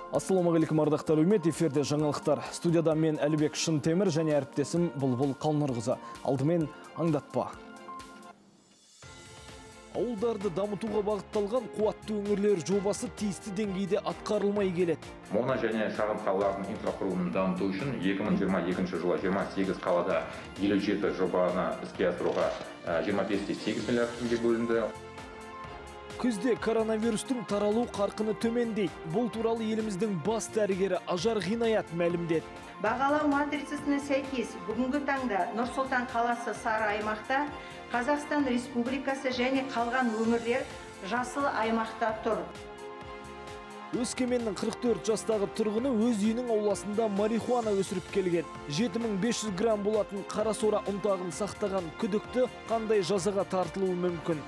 Ассалаумағалейкум, ардақты әлеумет, эфирде жаңалықтар. Студияда мен Әлібек Шынтемір және әріптесім Бұлбұл Қалнұрқызы. Алдымен аңдатпа. Ауылдарды дамытуға бағытталған қуатты өңірлер жобасы тиісті деңгейде атқарылмай келеді. Моно және шағын қалалардың инфрақұрылымын дамыту үшін 2022 жылы 28 қалада 57 жобаны іске асыруға 25,8 миллиард теңге бөлінді. Күзде коронавирустың таралу қарқыны төмендейді. Бұл туралы еліміздің бас дәрігері Ажар Ғинаят мәлімдеді. Бағалау матрицасына сәйкес бүгінгі таңда Нұр-Сұлтан қаласы сары аймақта, Қазақстан Республикасы және қалған өңірлер жасыл аймақта тұр. Өскеменнің 44 жастағы тұрғыны өз үйінің ауласында марихуана өсіріп келген. 7500 грамм болатын қара сора ұнтағын сақтаған күдікті қандай жазаға тартылуы мүмкін?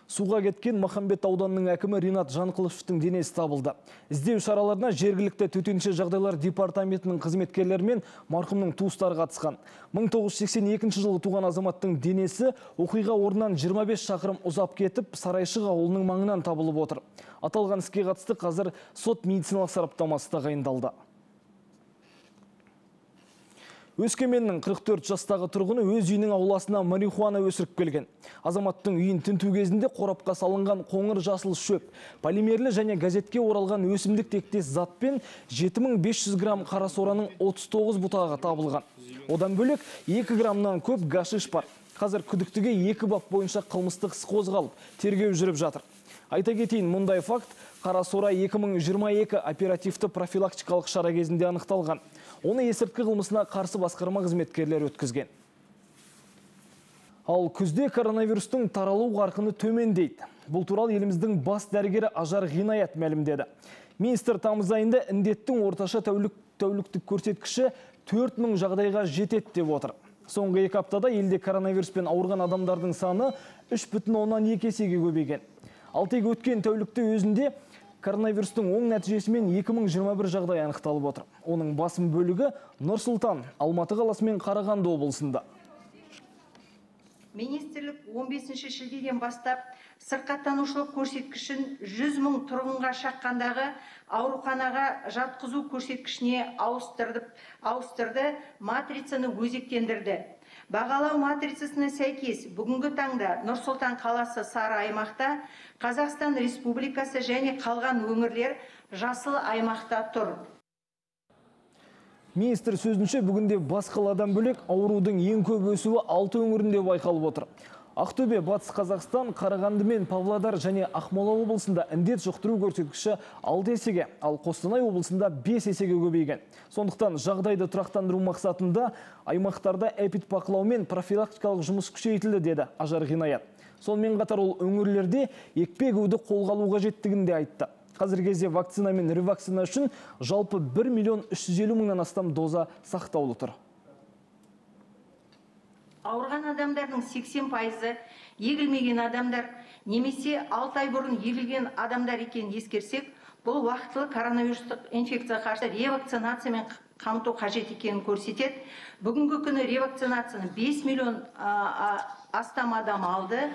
Суға кеткен Махамбет ауданының әкімі Ринат Жанқылышевтың денесі табылды. Іздеу шараларына жергілікті төтенше жағдайлар департаментінің қызметкерлері мен марқұмның туыстары қатысқан. 1982 жылы туған азаматтың денесі оқиға орнынан 25 шақырым ұзап кетіп, Сарайшық ауылының маңынан табылып отыр. Аталған іске қатысты қазір сот медициналық сараптамасы тағайындалды. Өскеменнің 44 жастағы тұрғыны өз үйінің ауласына марихуана өсіріп келген. Азаматтың үйін тінту кезінде қорапқа салынған қоңыр жасыл шөп, полимерлі және газетке оралған өсімдік тектес затпен 7500 грамм қара сораның 39 бұтағы табылған. Одан бөлек 2 граммнан көп гашиш бар. Қазір күдіктіге 2 бап бойынша қылмыстық іс қозғалып, тергеу жүріп жатыр. Айта кетейін, мұндай факт қара сора 2022 оперативті профилактикалық шара кезінде анықталған. Оны есірткі қылмысына қарсы басқарма қызметкерлері өткізген. Ал күзде коронавирустың таралу қарқыны төмендейді. Бұл туралы еліміздің бас дәрігері Ажар Ғинаят мәлімдеді. Министр тамыз айында індеттің орташа тәуліктік көрсеткіші 4000 жағдайға жетеді деп отыр. Соңғы 2 аптада елде коронавируспен ауырған адамдардың саны 3,2 есеге көбейген. Ал тек өткен тәулікте өзінде коронавирустың оң нәтижесімен 2021 жағдай анықталып отыр. Оның басым бөлігі Нұр-Сұлтан, Алматы қаласы мен Қарағанды облысында. Министрлік 15 шілдеден бастап сырқаттанушылық көрсеткішін 100 мың тұрғынға шаққандағы ауруханаға жатқызу көрсеткішіне ауыстырды, матрицаны өзектендірді. Бағалау матрицасына сәйкес бүгінгі таңда Нұр-Сұлтан қаласы сары аймақта, Қазақстан Республикасы және қалған өңірлер жасыл аймақта тұр. Министр сөзінше, бүгінде бас қаладан бөлек аурудың ең көп өсуі 6 өңірінде байқалып отыр. Ақтөбе, Батыс Қазақстан, Қарағанды мен Павлодар және Ақмола облысында індет жұқтыру көрсеткіші 6 есеге, ал Қостанай облысында 5 есеге көбейген. Сондықтан жағдайды тұрақтандыру мақсатында аймақтарда эпидбақылау мен профилактикалық жұмыс күшейтілді, деді Ажар Ғинаят. Сонымен қатар ол өңірлерде екпе егуді қолға алу қажеттігін де айтты. Қазіргі кезде вакцина мен ревакцина үшін жалпы 1 350 мыңнан астам доза сақтаулы тұр. Ауырған адамдардың 80% егілмеген адамдар немесе 6 ай бұрын егілген адамдар екенін ескерсек, бұл уақытылы коронавирустық инфекцияға қарсы ревакцинациямен қамту қажет екенін көрсетеді. Бүгінгі күні ревакцинацияны 5 миллион астам адам алды.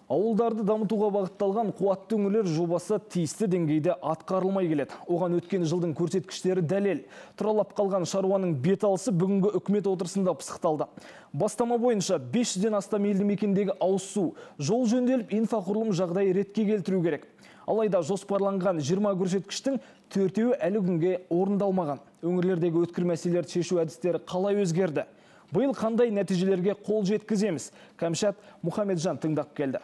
Ауылдарды дамытуға бағытталған қуатты өңірлер жобасы тиісті деңгейде атқарылмай келеді. Оған өткен жылдың көрсеткіштері дәлел. Тұралап қалған шаруаның бет алысы бүгінгі үкімет отырысында пысықталды. Бастама бойынша 500-ден астам елді мекендегі ауыз су, жол жөнделіп, инфрақұрылым жағдайы ретке келтіру керек. Алайда жоспарланған 20 көрсеткіштің 4-еуі әлі күнге орындалмаған. Өңірлердегі өткір мәселелерді шешу әдістері қалай өзгерді? Биыл қандай нәтижелерге қол жеткіземіз? Кәмшат Мұхамеджан тыңдап келді.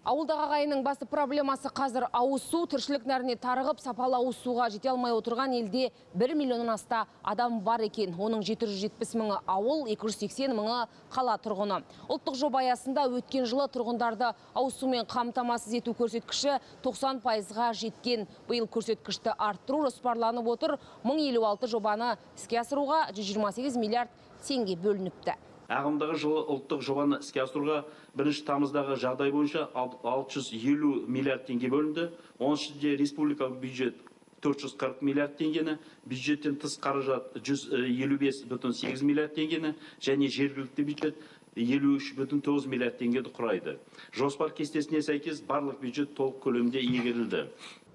Ауылдағы ағайынның басты проблемасы қазір ауыз су, тіршілік нәріне тарығып, сапалы ауыз суға жете алмай отырған елде 1 миллионнан аса адам бар екен. Оның 770 мыңы ауыл, 280 мыңы қала тұрғыны. Ұлттық жоба аясында өткен жылы тұрғындарды ауыз сумен қамтамасыз ету көрсеткіші 90%-ға жеткен. Биыл көрсеткішті арттыру жоспарланып отыр. 1056 жобаны іске асыруға 128 миллиард теңге бөлініпті. Ағымдағы жылы ұлттық жобаны іске асыруға 1 тамыздағы жағдай бойынша 650 миллиард теңге бөлінді. Оның ішінде республикалық бюджет 440 миллиард теңгені, бюджеттен тыс қаражат 155,8 миллиард теңгені және жергілікті бюджет 53,9 миллиард теңгені құрайды. Жоспар кестесіне сәйкес барлық бюджет толық көлемде игерілді.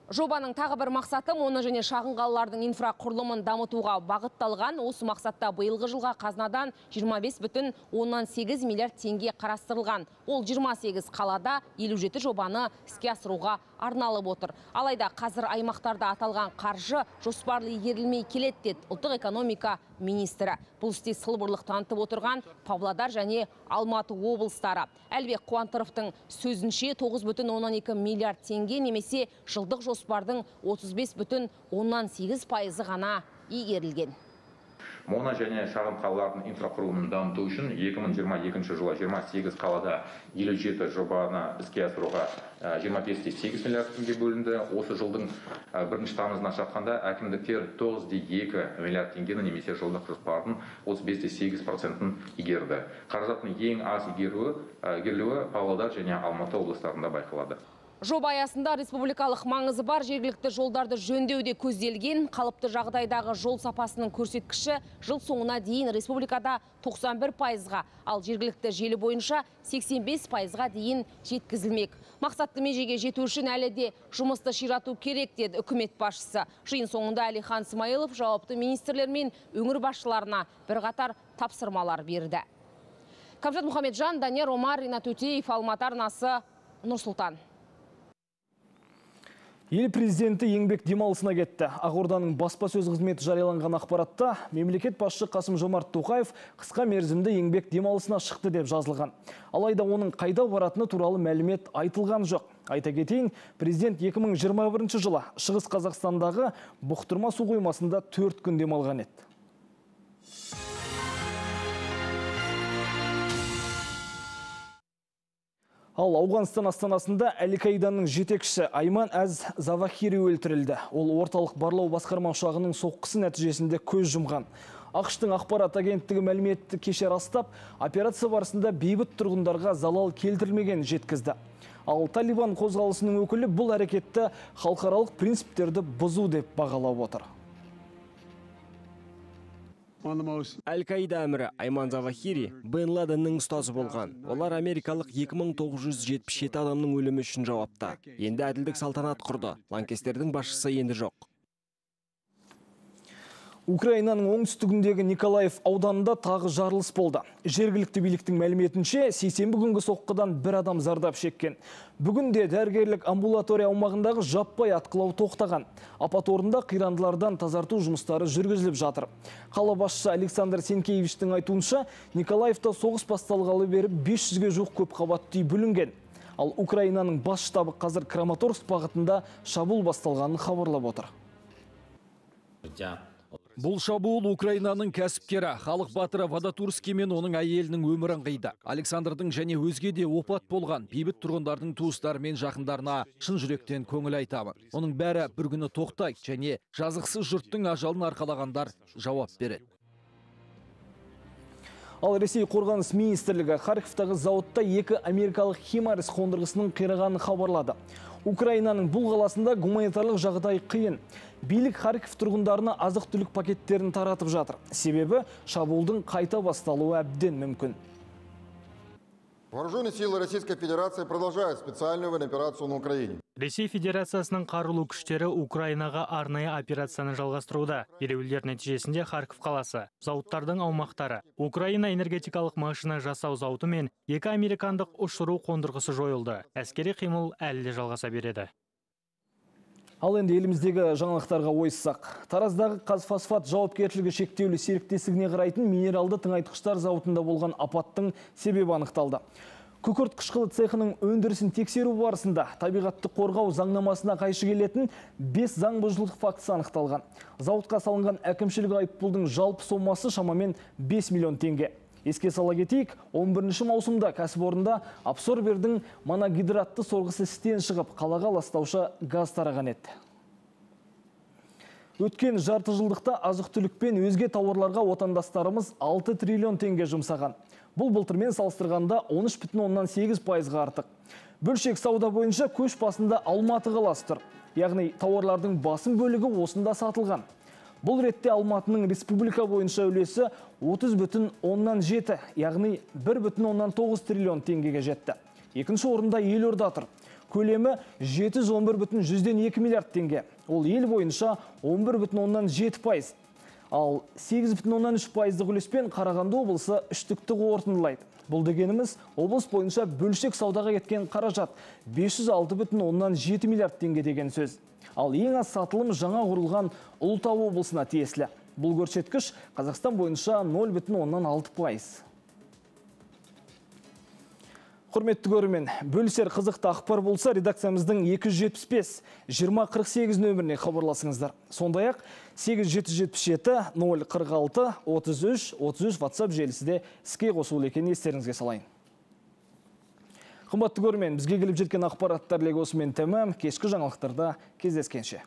Жобаның тағы бір мақсаты моно және шағын қалалардың инфрақұрылымын дамытуға бағытталған. Осы мақсатта биылғы жылға қазынадан 25,8 миллиард теңге қарастырылған. Ол 28 қалада 57 жобаны іске асыруға арналып отыр. Алайда қазір аймақтарда аталған қаржы жоспарлы игерілмей келеді, деді ұлттық экономика министрі. Бұл істе сылбырлық танытып отырған Павлодар және Алматы облыстары. Әлібек Қуантыровтың сөзінше 9,2 миллиард теңге немесе жылдық жоспардың 35,8% ғана игерілген. Моно және шағын қалалардың инфрақұрылымын дамыту үшін 2022 жылы 28 қалада 57 жобаны іске асыруға 25,8 миллиард теңге бөлінді. Осы жылдың 1 тамызына шаққанда әкімдіктер 9,2 миллиард теңгені немесе жылдық жоспардың 35,8%-ын игерді. Қаражаттың ең аз игерілуі Павлодар және Алматы облыстарында байқалады. Жоба аясында республикалық маңызы бар жергілікті жолдарды жөндеу де көзделген. Қалыпты жағдайдағы жол сапасының көрсеткіші жыл соңына дейін республикада 91%-ға, ал жергілікті желі бойынша 85%-ға дейін жеткізілмек. Мақсатты межеге жету үшін әлі де жұмысты ширату керек, деді үкімет басшысы. Жиын соңында Әлихан Смайылов жауапты министрлер мен өңір басшыларына бірқатар тапсырмалар берді. Камшат Мұхамеджан, Данияр Омар, Ринат Өтеев, Алматы арнасы, Нұр-Сұлтан. Ел президенті еңбек демалысына кетті. Ақорданың баспасөз қызметі жарияланған ақпаратта мемлекет басшысы Қасым-Жомарт Тоқаев қысқа мерзімді еңбек демалысына шықты деп жазылған. Алайда оның қайда баратыны туралы мәлімет айтылған жоқ. Айта кетейін, президент 2021 жылы Шығыс Қазақстандағы Бұқтырма су қоймасында 4 күн демалған еді. Ал Ауғанстан астанасында Әл-Каиданың жетекшісі Айман әз-Завахири өлтірілді. Ол орталық барлау басқарма ұшағының соққысы нәтижесінде көз жұмған. АҚШ-тың ақпарат агенттігі мәліметті кеше растап, операция барысында бейбіт тұрғындарға залал келтірмеген жеткізді. Ал Талибан қозғалысының өкілі бұл әрекетті халықаралық принциптерді бұзу деп бағалап отыр. Әл-Каида әмірі Айман Завахири Бен Ладеннің ұстазы болған. Олар америкалық 2977 адамның өлімі үшін жауапты. Енді әділдік салтанат құрды. Лаңкестердің басшысы енді жоқ. Украинаның оңтүстігіндегі Николаев ауданында тағы жарылыс болды. Жергілікті биліктің мәліметінше, сейсенбі күнгі соққыдан бір адам зардап шеккен. Бүгінде дәрігерлік амбулатория аумағындағы жаппай атқылау тоқтаған. Апат орнында қирандылардан тазарту жұмыстары жүргізіліп жатыр. Қала басшысы Александр Сенкевичтің айтуынша, Николаевта соғыс басталғалы бері 500-ге жуық көпқабатты үй бүлінген. Ал Украинаның бас штабы қазір Краматорск бағытында шабуыл басталғанын хабарлап отыр. Бұл шабуыл Украинаның кәсіпкері, халық батыры Вадатурский мен оның әйелінің өмірін қиды. Александрдың және өзге де опат болған бейбіт тұрғындардың туыстары мен жақындарына шын жүректен көңіл айтамын. Оның бәрі бір күні тоқтайды және жазықсыз жұрттың ажалын арқалағандар жауап береді. Ал Ресей қорғаныс министрлігі Харьковтағы зауытта екі америкалық Химарс қондырғысының қирағанын хабарлады. Украинаның бұл қаласында гуманитарлық жағдай қиын. Билік Харьков тұрғындарына азық-түлік пакеттерін таратып жатыр. Себебі шабуылдың қайта басталуы әбден мүмкін. Вооруженные силы Российской Федерации продолжают специальную военную операцию на Украине. Ресей Федерациясының қарулы күштері Украинаға арнайы операцияны жалғастыруда. Ереуілдер нәтижесінде Харьков қаласы, зауыттардың аумақтары, Украина энергетикалық машина жасау зауыты мен екі американдық ұшыру қондырғысы жойылды. Әскери қимыл әлі де жалғаса береді. Ал енді еліміздегі жаңалықтарға ойыссақ. Тараздағы Қазфосфат жауапкершілігі шектеулі серіктестігіне қарайтын минералды тыңайтқыштар зауытында болған апаттың себебі анықталды. Күкірт қышқылы цехының өндірісін тексеру барысында табиғатты қорғау заңнамасына қайшы келетін 5 заң бұзушылық фактісі анықталған. Зауытқа салынған әкімшілік айыппұлдың жалпы сомасы шамамен 5 миллион теңге. Еске сала кетейік, 11 маусымда кәсіпорында абсорбердің моногидратты сорғысы істен шығып, қалаға ластаушы газ тараған еді. Өткен жарты жылдықта азық-түлік пен өзге тауарларға отандастарымыз 6 триллион теңге жұмсаған. Бұл былтырмен салыстырғанда 13,8%-ға артық. Бөлшек сауда бойынша көш басында Алматы қаласы тұр. Яғни тауарлардың басым бөлігі осында сатылған. Бұл ретте Алматының республика бойынша үлесі 30,7, яғни 1,9 триллион теңгеге жетті. Екінші орында елорда тұр. Көлемі 711,2 миллиард теңге. Ол ел бойынша 11,7%. Ал 8,3 пайыздық үлеспен Қарағанды облысы үштікті қорытындылайды. Бұл дегеніміз облыс бойынша бөлшек саудаға кеткен қаражат 506,7 миллиард теңге деген сөз. Ал ең аз сатылым жаңа құрылған Ұлытау облысына тиесілі. Бұл көрсеткіш Қазақстан бойынша 0,6%. Құрметті көрермен, бөлісер қызықты ақпар болса, редакциямыздың 275 2048 нөміріне хабарласыңыздар. Сондай-ақ 8777 046 33 33 WhatsApp желісі де іске қосулы екенін естеріңізге салайын. Қымбатты көрермен, бізге келіп жеткен ақпараттар легі осымен тәмам. Кешкі жаңалықтарда кездескенше.